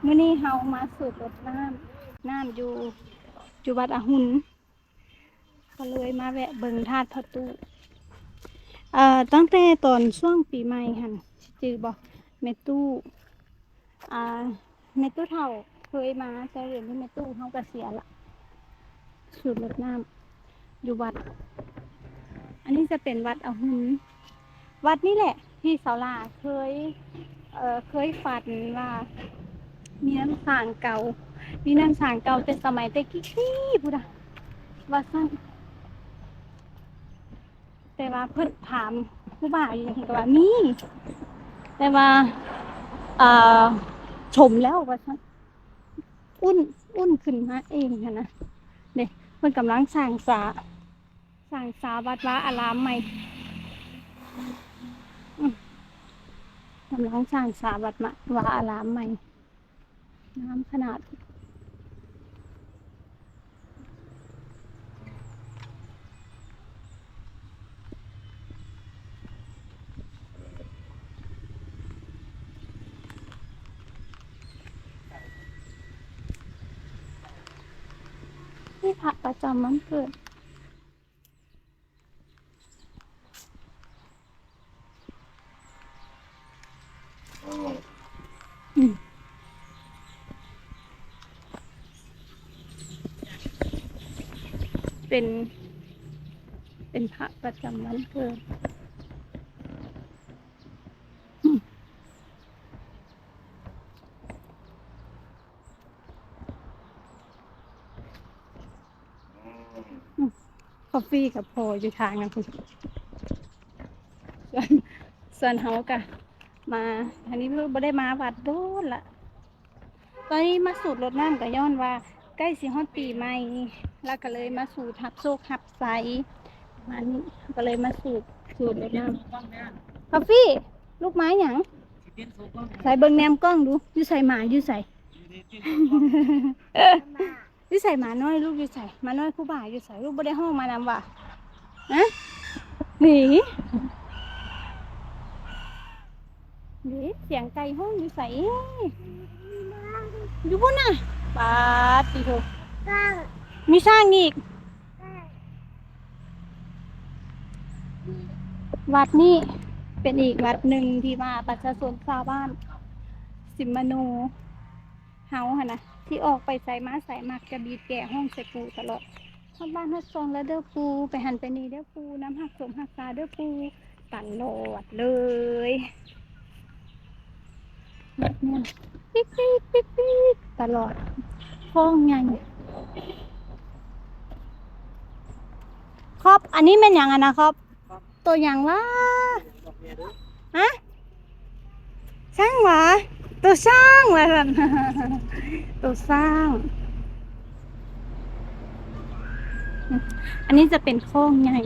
ມື້ນີ້ເຮົາມາສູດລົດນ້ຳ ນ້ຳຢູ່ ຢູ່ວັດອະຮຸນ ກໍເລີຍມາແວະເບິ່ງທາດພໍ່ຕູ້. ເອີ ຕັ້ງແຕ່ຕອນຊ່ວງປີໃໝ່ຫັ້ນ ຊິຈື່ບໍ່ ແມ່ຕູ້ ອ່າ ແມ່ຕູ້ເຖົ້າເຄີຍມາ ແຕ່ດຽວນີ້ແມ່ຕູ້ເຮົາກະເສຍລະ ສູດລົດນ້ຳຢູ່ວັດ. ອັນນີ້ຈະເປັນວັດອະຮຸນ ວັດນີ້ແຫຼະທີ່ສາວຫຼ້າເຄີຍ ເອີ ເຄີຍຝັນວ່າມີນ້ຳສ້າງເກົ່າ ມີນ້ຳສ້າງເກົ່າແຕ່ສະໄໝແຕ່ກີ້ໆ ພຸ້ນນະ ວ່າຊັ້ນ. ແຕ່ວ່າເພິ່ນຖາມຄູບາຢູ່ຫຍັງກໍວ່າມີ ແຕ່ວ່າ ເອີ ຖົມແລ້ວວ່າຊັ້ນ ອຸ່ນ ອຸ່ນຂຶ້ນມາເອງຫັ້ນນະ. ເດ້ ເພິ່ນກຳລັງສ້າງສາ ສ້າງສາວັດວາອາລາມໃໝ່ ອືມ ກຳລັງສ້າງສາວັດວາອາລາມໃໝ່. ງາມຂະໜາດ ມີພະປະຈຳວັນເກີດ. ອືມ ເປັນ ເປັນພະປະຈຳວັນເກີດ. ອືມ ອືມ ຄອບຟີກັບພໍ່ຢູ່ທາງນັ້ນພຸ້ນ ສ່ວນ ສ່ວນເຮົາກະມາ ອັນນີ້ບໍ່ໄດ້ມາວັດໂດນລະ. ຕອນນີ້ມາສູດລົດນ້ຳກະຍ້ອນວ່າໃກ້ຊິຮອດປີໃໝ່ ລະກະເລີຍມາສູດຮັບໂຊກຮັບໄຊ ປະມານນີ້ ກະເລີຍມາສູດ ສູດລົດນ້ຳ. ຄອບຟີ ລູກມາຫຍັງ? ໃສເບິ່ງແນມກ້ອງດູ ຢູ່ໃສ ໝາຢູ່ໃສ? ຢູ່ໃສໝານ້ອຍ? ລູກຢູ່ໃສ? ໝານ້ອຍຄູບາຢູ່ໃສ? ລູກບໍ່ໄດ້ຮ້ອງມານຳຫວາ? ຮະ? ນີ້ ນີ້ ສຽງໄກ່ຮ້ອງຢູ່ໃສ? ຢູ່ພຸ້ນນະ. ປາດຕິໂທ ມີຊ້າງອີກ. ວັດນີ້ເປັນອີກວັດໜຶ່ງທີ່ວ່າປະຊາຊົນຊາວບ້ານສິມມະໂນ ເຮົາຫັ້ນນະ ທີ່ອອກໄປໃສມາໃສ ມັກຈະບີບແກຮ້ອງໃສ່ກູຕະຫຼອດ ຮອດບ້ານຮອດຊ່ອງແລ້ວເດີ້ປູ ໄປຫັ້ນໄປນີ້ເດີ້ປູ ນຳຮັກສົມຮັກສາເດີ້ປູ ຕະຫຼອດເລີຍ. ແບບນີ້ ປິກໆ ປິກໆ ຕະຫຼອດ ໂຄ້ງໃຫຍ່. ຄອບ ອັນນີ້ແມ່ນຫຍັງຫັ້ນນະຄອບ? ໂຕຫຍັງຫວາ? ຮະ? ຊ້າງຫວາ? ໂຕຊ້າງວ່າຊັ້ນ ໂຕຊ້າງ. ອັນນີ້ຈະເປັນໂຄ້ງໃຫຍ່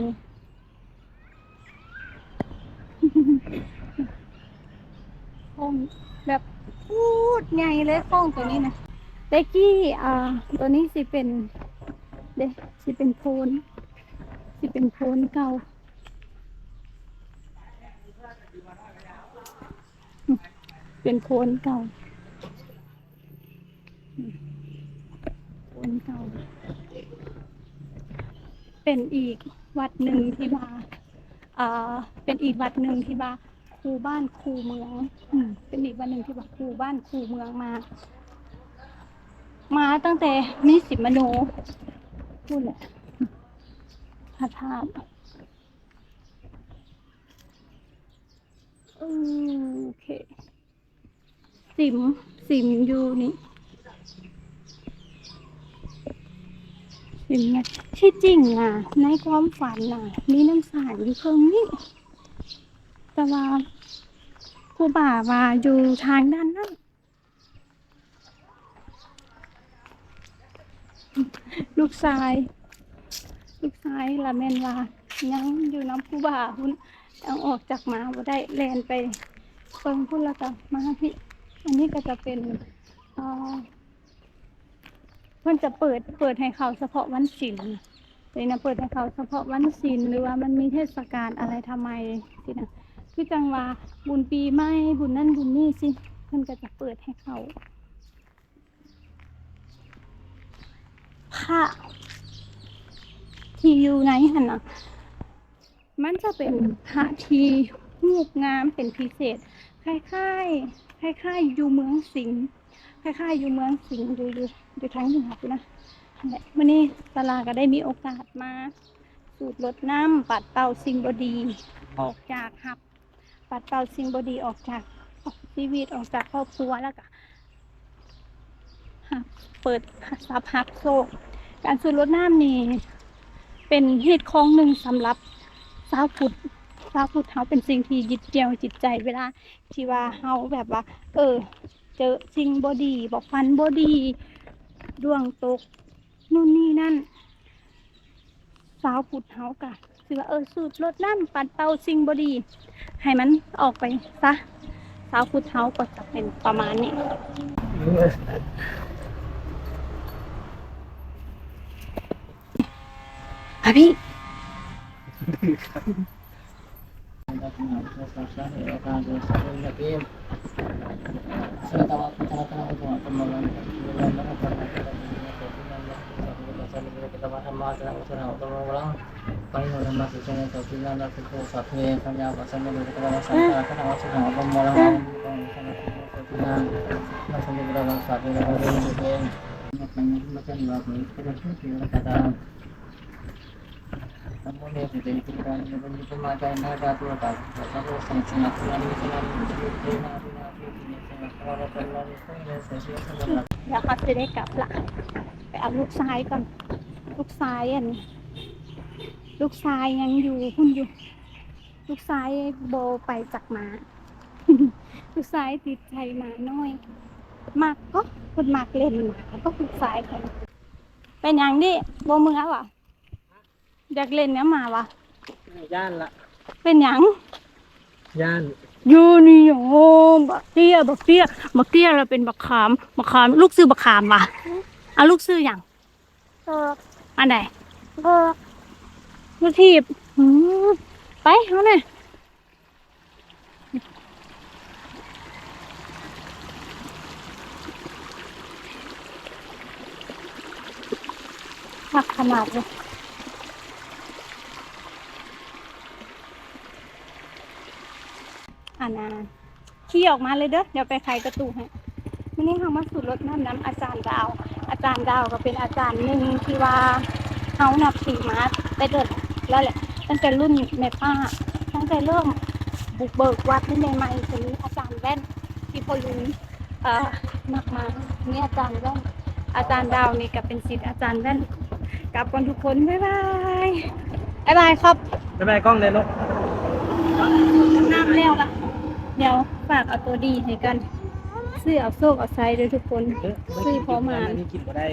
ໂຄ້ງແບບໂຄດໃຫຍ່ເລີຍ ໂຄ້ງໂຕນີ້ນະ. ແຕ່ກີ້ ອ່າ ໂຕນີ້ຊິເປັນ ເດ້ ຊິເປັນໂພນ ຊິເປັນໂພນເກົ່າ. ເປັນໂພນເກົ່າ ໂພນເກົ່າ. ເປັນອີກວັດໜຶ່ງທີ່ວ່າ ເອີ ເປັນອີກວັດໜຶ່ງທີ່ວ່າຄູ່ບ້ານຄູ່ເມືອງ ອືມ ເປັນອີກວັດໜຶ່ງທີ່ວ່າຄູ່ບ້ານຄູ່ເມືອງມາ ມາຕັ້ງແຕ່ມີສິມມະໂນພຸ້ນແຫຼະ ພະທາດ. ໂອເຄ ສິມ ສິມຢູ່ນີ້ ສິມ ທີ່ຈິງນະ ໃນຄວາມຝັນນະ ມີນ້ຳສາງຢູ່ເຄິ່ງນີ້ ແຕ່ວ່າຄູບາວ່າຢູ່ທາງດ້ານນັ້ນ. ລູກຊາຍ ລູກຊາຍລະແມ່ນວ່າຍັງຢູ່ນຳຄູບາພຸ້ນ ຍັງອອກຈາກມາບໍ່ໄດ້ ແລ່ນໄປເບິ່ງພຸ້ນ ລະກະມາພີ້. ອັນນີ້ກະຈະເປັນ ເອີ ເພິ່ນຈະເປີດ ເປີດໃຫ້ເຂົ້າສະເພາະວັນສິນ. ນີ້ນະ ເປີດໃຫ້ເຂົ້າສະເພາະວັນສິນ ຫຼືວ່າມັນມີເທດສະການອະໄລທຳໄມຊີ້ນະ ຄືຈັ່ງວ່າບຸນປີໃໝ່ ບຸນນັ້ນບຸນນີ້ຊີ້ ເພິ່ນກະຈະເປີດໃຫ້ເຂົ້າ. ພະທີ່ຢູ່ໃນຫັ້ນນະ ມັນຈະເປັນພະທີ່ຮູບງາມເປັນພິເສດ ຄ້າຍໆ ຄ້າຍໆຢູ່ເມືອງສິງ ຄ້າຍໆຢູ່ເມືອງສິງ ຢູ່ ຢູ່ ຢູ່ທາງເໜືອພຸ້ນນະ. ຫັ້ນແຫຼະ ມື້ນີ້ສາລາກໍໄດ້ມີໂອກາດມາສູດລົດນ້ຳ ປັດເປົ່າສິ່ງບໍ່ດີອອກຈາກຮັບ ປັດເປົ່າສິ່ງບໍ່ດີອອກຈາກຊີວິດ ອອກຈາກຄອບຄົວ ແລ້ວກະຮັບ ເປີດຊັບຮັບໂຊກ. ການສູດລົດນ້ຳນີ້ເປັນຮີດຄອງໜຶ່ງສຳລັບຊາວພຸດ ຊາວພຸດເຮົາ ເປັນສິ່ງທີ່ຍຶດໜ່ຽວຈິດໃຈ ເວລາທີ່ວ່າເຮົາແບບວ່າ ເອີ ເຈີສິ່ງບໍ່ດີ ບໍ່ ຝັນບໍ່ດີ ດວງຕົກ ໂນ່ນນີ້ນັ້ນ ຊາວພຸດເຮົາກະຊິວ່າ ເອີ ສູດລົດນ້ຳ ປັດເປົ່າສິ່ງບໍ່ດີໃຫ້ມັນອອກໄປຊະ. ຊາວພຸດເຮົາກໍຈະເປັນປະມານນີ້. ອະພີ່ ດຽວເຮົາຊິໄດ້ກັບລະ ໄປເອົາລູກຊາຍກ່ອນ. ລູກຊາຍ ອັນ ລູກຊາຍຍັງຢູ່ພຸ້ນຢູ່ ລູກຊາຍບໍ່ໄປຈັກໝາ. ລູກຊາຍຕິດໃຈໝານ້ອຍ ມັກກໍ ເພິ່ນມັກເລ່ນໝາກໍ ລູກຊາຍເພິ່ນ. ເປັນຫຍັງດິ ບໍ່ເມືອຫວາ? ຢາກເລ່ນນຳໝາຫວາ? ຢ້ານລະ. ເປັນຫຍັງ? ຢ້ານ. ຢູ່ນີ້ ໂອ້ ບັກເຕ້ຍ ບັກເຕ້ຍ ບັກເຕ້ຍລະເປັນບັກຂາມ ບັກຂາມ. ລູກຊື່ບັກຂາມຫວາ? ອາ ລູກຊື່ຫຍັງ? ເອີ ອັນໃດ? ເອີ ລູກຖີບ. ອືມ ໄປເຮົານະ. ຄັກຂະໜາດເລີຍ. ອັນນ່າ ຂີ່ອອກມາເລີຍເດີ້ ດຽວໄປໄຂປະຕູໃຫ້. ມື້ນີ້ເຮົາມາສູດລົດນ້ຳນຳອາຈານດາວ. ອາຈານດາວກໍເປັນອາຈານໜຶ່ງທີ່ວ່າເຮົານັບຖືມາແຕ່ດົນແລ້ວແຫຼະ ຕັ້ງແຕ່ລຸ້ນແມ່ປ້າ ຕັ້ງແຕ່ເລີ່ມບຸກເບີກວັດນີ້ໃໝ່ໆ ຈະມີອາຈານແວ່ນ ທີ່ພໍ່ລຸງ ເອີ ມັກມາ. ມີອາຈານແວ່ນ ອາຈານດາວນີ້ກໍເປັນສິດອາຈານແວ່ນ. ກັບກ່ອນທຸກຄົນ ບາຍບາຍ ບາຍບາຍຄັບ ບາຍບາຍກ້ອງແດ່ລູກ. ນ້ຳແລ້ວລະ ດຽວຝາກເອົາຕົວດີໃຫ້ກັນ ຊື້ເອົາໂຊກເອົາໄຊເດີ້ທຸກຄົນ ຊື້ພໍໝານ ກິນບໍ່ໄດ້.